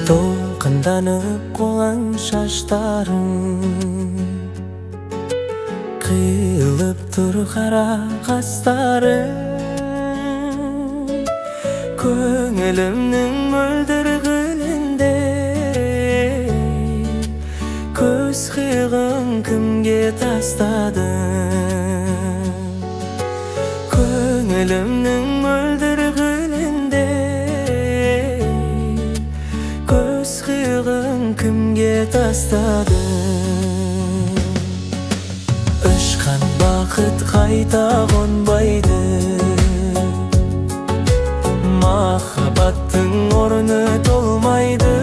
Толқынданып қолаң шаштарың, қиылып тұр қара қастарың. Көңілімнің мөлдір гүліндей, көз қиығын кімге тастадың? Көңілімнің мөлдір гүліндей, көз қиығын кімге тастадың? Ұшқан бақыт қайта қонбайды, махаббаттың орны толмайды.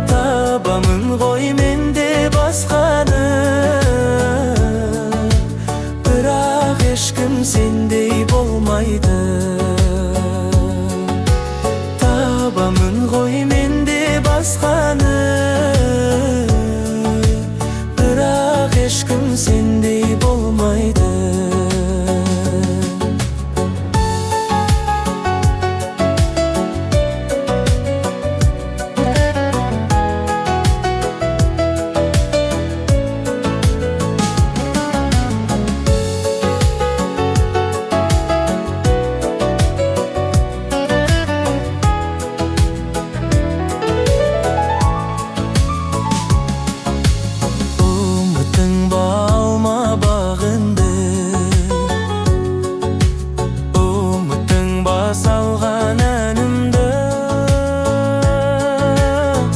Табамын ғой мен де басқаны, бірақ ешкім сендей болмайды. Табамын ғой мен де басқаны, бірақ ешкім сендей болмайды. Ұмыттың ба алма бағыңды? Ұмыттың ба салған әнімді?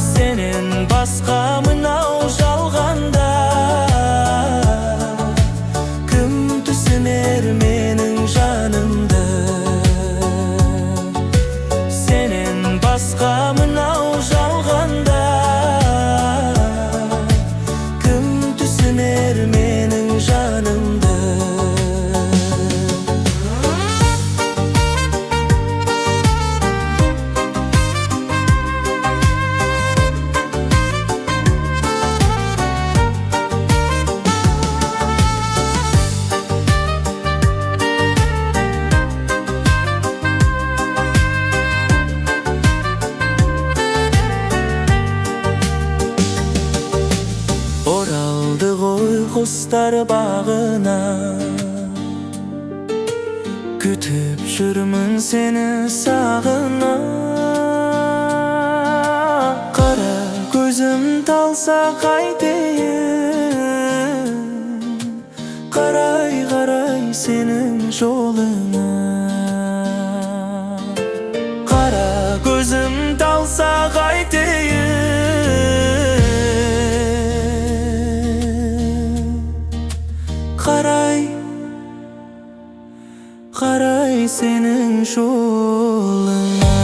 Сенен басқа мынау жалғанда кім түсінер менің жанымды? Сенен басқа мынау жалғанда кім түсінер менің жанымды? Оралды ғой құстар бағына, күтіп жүрмін сені сағына. Қара көзім талса қайтейін, қарай қарай сенің жолыңа. Қара көзім талса қайтейін, қарай қарай сенің жолыңа.